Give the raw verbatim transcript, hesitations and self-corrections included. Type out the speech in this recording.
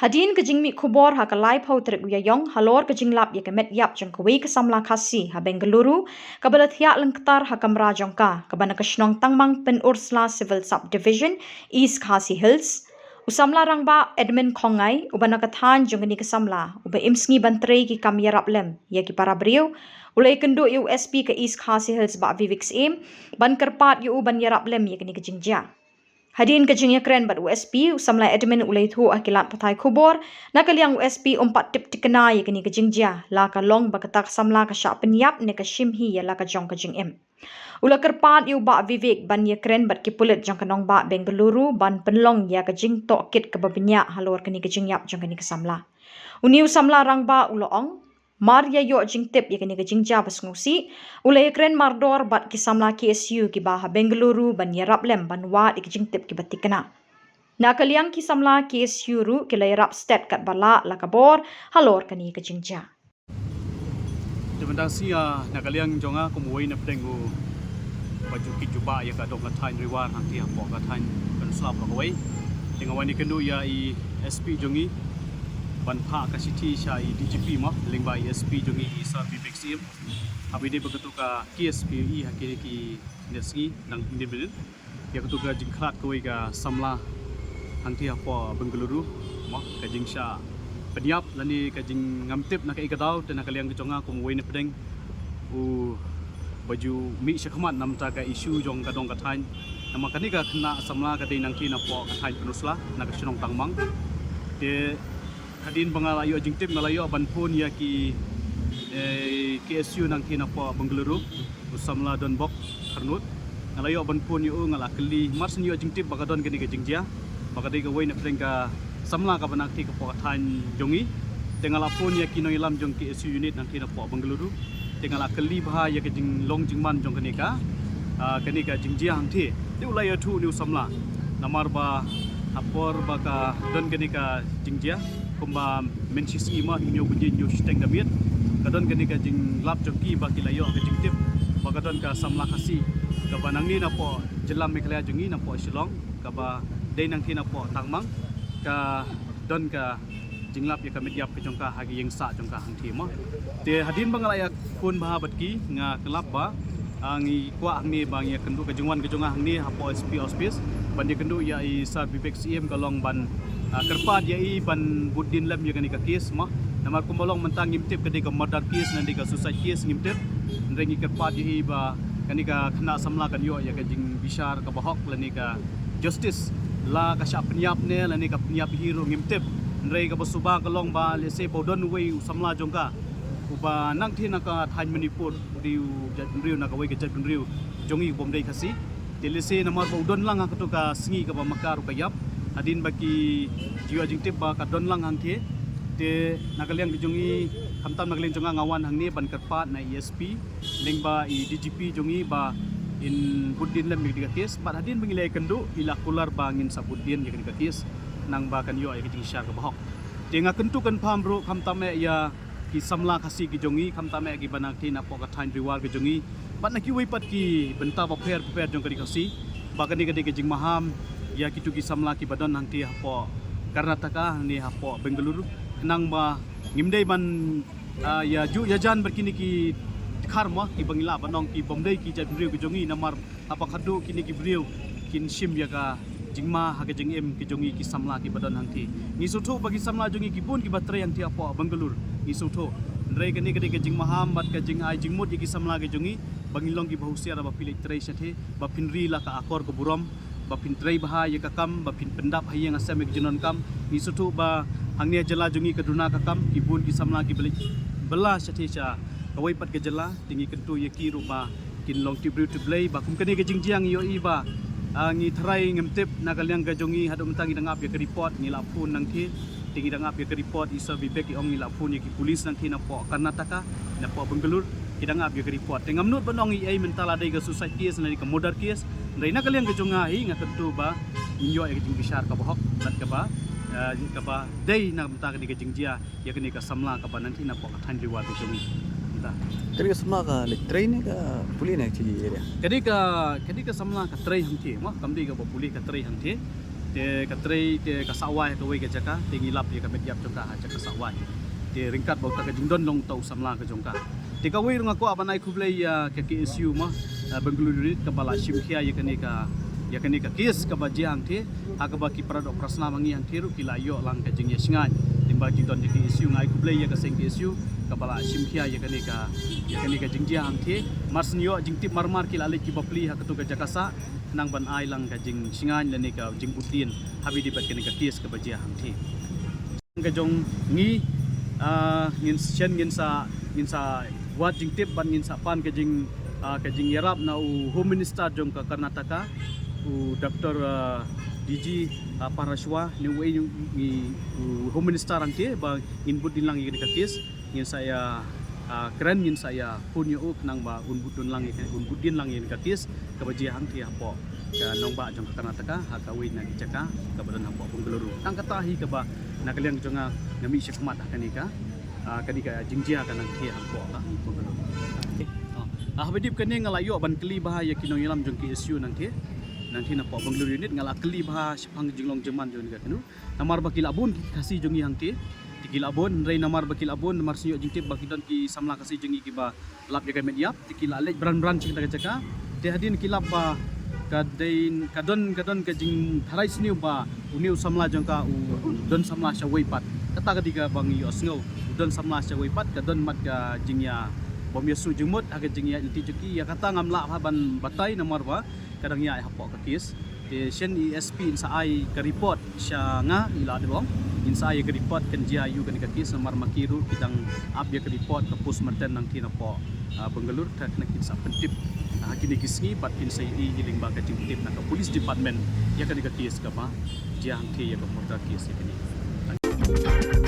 Hadien ka jingmih khubor ha ka laiphew tarik u Ïaïong halor ka jinglap ïa ka met ïap jong kawei ka samla Khasi ha Bengaluru, kaba la thiah lyngktar ha kamra jong ka, kaba na ka shnong Tangmang Pynursla Civil Sub-Division, East Khasi Hills, u samla rangbah Edmund Khongngai, uba na ka thaiñ jong kane ka samla, uba im sngi ban trei ki kam ïarap lem ïa ki para briew, u la ïakynduh ïa u S P ka East Khasi Hills, Bah Vivek Syiem, ban kyrpad ïa u ban ïarap lem ïa kane ka jingjia. Hadien ka jingïakren bad u S P, u samla Edmund u la ïathuh ha ki lad pathai khubor, na ka liang u S P um pat tip thikna ïa kane ka jingjia, la ka long ba kata ka samla ka shah pynïap ne ka shim hi ïa la ka jong ka jingim. U la kyrpad ïa u Bah Vivek ban ïakren bad ki pulit jong ka nongbah Bengaluru ban pynlong ïa ka jingtohkit kaba bniah halor kane ka jingïap jong kane ka samla. Une u samla rangbah u la ong, mar ïa ïoh jingtip ïa kane ka jingjia ba sngewsih, u la ïakren mardor bad ki samla K S U kiba ha Bengaluru ban ïarap lem ban wad ïa ki jingtip kiba thikna. Na ka liang ki samla K S U ruh ki la ïarap stet katba lah la ka bor halor kane ka jingjia. Te mynta sngi, ah, na ka liang jong nga kum uwei na pdeng uba ju kit jubab ïa ka dong ka thaiñ Ri War hangtei hapoh ka thaiñ Pynursla baroh kawei. Te nga wan ïakynduh ïa i S P jong ngi ban phah ka shithi sha i D G P mo, lyngba i S P jong ngi i Sir Vivek Syiem. Haba ïadei bad kato ka case ba ïohi ha kine ki sngi dang hynnin minit. Ïa kato ka jingkhlad kawei ka samla hangtei hapoh Bengaluru mo, ka jingshah pynïap lane ka jingngam tip na kaei ka daw, te na ka liang ka jong nga kum uwei na pdeng uba ju mih shakhmat na bynta ka issue jong ka dong ka thaiñ. Namar kane ka khynnah samla ka dei nangtei napoh ka thaiñ Pynursla na ka shnong Tangmang. Te hadien ba nga la ïoh jingtip nga la ïoh ban phone ïa ki, eh, K S U nangtei napoh Bengaluru, u samla Donbok Kharnud. Nga la ïoh ban phone ïa u, nga la kylli, mar shen ïoh jingtip ba ka don kane ka jingjia, ba ka dei kawei na pdeng ka samla kaba nangtei hapoh ka thaiñ jong ngi. Te nga la phone ïa ki nongïalam jong K S U unit nangtei napoh Bengaluru. Te nga la kylli bha ïa ka jinglong jingman jong kane ka, ah, kane ka jingjia hangtei. Te u la ïathuh une u samla, namar ba ha por ba ka don kane ka jingjia, kumba mynshisngi mo, hynñiew baje hynñiew shiteng ka miet, ka don kane ka jinglap jong ki ba ki la ïoh ka jingtip ba ka don ka samla Khasi kaba nangne napoh jylla Meghalaya jong ngi napoh Shillong, kaba dei nangtei napoh Tangmang, ka don ka jinglap ïa ka met ïap ka jong ka ha ka ïing sah jong ka hangtei mo. Te hadien ba nga la ïa phone bha bad ki, nga khlap ba, ah, ngi kwah hangne ba ngi ïakynduh, ka jingwan ka jong nga hangne hapoh S P office ban ïakynduh ïa i Sir Vivek Syiem ka long ban, ah, kyrpad ïa i ban bud dien lem ïa kane ka case mo. Namar kumba long mynta ngim tip ka dei ka murder case ne dei ka suicide case ngim tip. Hynrei ngi kyrpad ïa i ba kane ka khynnah samla kan ïoh ïa ka jingbishar kaba hok lane ka justice, la ka shah pynïap ne lane ka pynïap hi ruh ngim tip. Hynrei kaba suba ka long ba lehse ba u don uwei u samla jong ka uba nangtei na ka thaiñ Manipur, u dei u jaitbynriew na kawei ka jaitbynriew jong ngi bym dei Khasi. Te lehse namar ba u don lang ha kato ka sngi kaba ma ka ruh ka ïap, hadien ba ki ju ïoh jingtip ba ka don lang hangtei. Te na ka liang ka jong ngi, khamtam na ka liang jong nga, nga wan hangne ban kyrpad na i S P lyngba i D G P jong ngi ba in bud dien lem ïa kane ka case, bad hadien ba ngi la ïakynduh i la kular ba ngin sa bud dien ïa kane ka case, khnang ba kan ïoh ïa ka jingshar kaba hok. Te nga kyntu kynpham ruh khamtam eh ïa ki samla Khasi ki jong ngi, khamtam eh kiba nangtei napoh ka thaiñ Ri War ki jong ngi, bad na kiwei pat ki bynta bapher bapher jong ka ri Khasi, ba kane ka dei ka jingmaham ïa kito ki samla kiba don hangtei hapoh Karnataka ne hapoh Bengaluru, khnang ba ngim dei ban, ah, ïa ju ïa jan bad kine ki dkhar mo, kiba ngi lah ban ong ki bym dei ki jaitbynriew ki jong ngi, namar haba khadduh kine ki briew kin shim ïa ka jingma ha ka jingim ki jong ngi ki samla kiba don hangtei. Ngi sngewthuh ba ki samla jong ngi ki bun kiba trei hangtei hapoh Bangalore, ngi sngewthuh. Hynrei kane ka dei ka jingmaham bad ka jingai jingmut ïa ki samla ki jong ngi ba ngin long kiba husiar ba phi leit trei shatei, ba phin ri la ka akor ka burom, ba phin trei bha ïa ka kam, ba phin pyndap ha ïing ha sem ïa ka jingdonkam. Ngi sngewthuh ba hangne ha jylla jong ngi ka duna ka kam, ki bun ki samla kiba leit bylla shatei sha kawei pat ka jylla. Te ngi kyntu ïa ki ruh ba kin long tip briew tip Blei, ba kum kane ka jingjia ngi ïohi ba, ah, ngi tharai ngim tip na ka liang ka jong ngi, haduh mynta ngi dang ap ïa ka report, ngi la phone nangtei. Te ngi dang ap ïa ka report, i Sir Vivek i ong ngi la phone ïa ki police nangtei napoh Karnataka, napoh Bangalore, ki dang ap ïa ka report. Te ngam nud ban ong ei ei, mynta la dei ka suicide case ne dei ka murder case. Hynrei na ka liang ka jong nga hi, nga kyntu ba ngin ïoh ïa ka jingbishar kaba hok bad kaba, eh, kaba dei na ka bynta kane ka jingjia ïa kane ka samla kaba nangtei napoh ka thaiñ Ri War ka jong ngi. Mynta ka dei ka samla ka leit trei ne ka pule na ka area? Ka dei ka, ka dei ka samla ka trei hangtei, mo, kam dei kaba pule, ka trei hangtei. Te ka trei te ka sawai ha kawei ka jaka, te ngi lap ïa ka met ïap jong ka ha jaka sawai. Te ryngkat bad ka jingdon long uta u samla ka jong ka. Te kawei ruh nga kwah ban ai khublei ïa ka K S U mo, eh, Bangalore Unit kaba la shim khia ïa kane ka, ïa kane ka case kaba jia hangtei, ha kaba ki para doh para snam ngi hangtei ruh ki la ïoh lang ka jingïasngaiñ. Lyngba jingdon jong ka K S U nga ai khublei ïa ka seng K S U kaba la shim khia ïa kane ka, ïa kane ka jingjia hangtei. Mar shu ïoh jingtip marmar ki la leit ki bapli ha kato ka jaka sah, nang ban ai lang ka jingsngaiñ lane ka jingbud dien ha ba ïadei bad kane ka case kaba jia hangtei. Ka jong ngi, ah, ngin shen ngin sa, ngin sa wad jingtip bad ngin sa pan ka jing, ah, ka jingïarap na u Home Minister jong ka Karnataka, u Doctor, ah, D G, ah, Parashwa, ne uwei u, u Home Minister hangtei ba ngin bud dien lang ïa ka case. Ngin sa ïa, ah, kren, ngin sa ïa phone ïa u khnang ba un bud dien lang ïa, un bud dien lang ïa ka case kaba jia hangtei hapoh ka nongbah jong ka Karnataka ha kawei na ki jaka kaba don hapoh Bengaluru. Tang kata hi kaba na ka liang jong nga nga mih shakhmat ha kane ka, ah, kane ka jingjia ka nangtei hapoh ka Bengaluru. Ah, haba ïadei bad kane nga la ïoh ban kylli bha ïa ki nongïalam jong K S U nangtei, nangtei napoh Bengaluru Unit, nga la kylli bha shaphang jinglong jingman jong kane ka kynhun. Namar ba ki la bun ki Khasi jong ngi hangtei. Te ki la bun, hynrei namar ba ki la bun, namar shu ïoh jingtip ba ki don ki samla Khasi jong ngi kiba lap ïa ka met ïap, te ki la leit bran bran sha kata ka jaka. Te hadien ki lap ba ka dei, ka don, ka don ka jingtharai sniew ba une u samla jong ka u don samla sha wei pat. Kata ka dei kaba ngi ïohsngew, u don samla sha wei pat, ka don mat ka jingïa bym ïasuk jingmut ha ka jingïaid lynti jong ki. Ïa kata ngam lah bha ban batai namar ba ka dang ïaid hapoh ka case. Te shen i S P in sa ai ka report sha nga, i la dei ong. In sa ai ka report kan jia ïa u kane ka case namar ma ki ruh ki dang ap ïa ka report ka postmortem nangtei napoh, ah, Bengaluru, te kane kin sa pyntip, ah, ha kine ki sngi bad kin sa ïohi lyngba ka jingtip na ka police department ïa kane ka case kaba jia hangtei, ïa ka murder case ïa kane.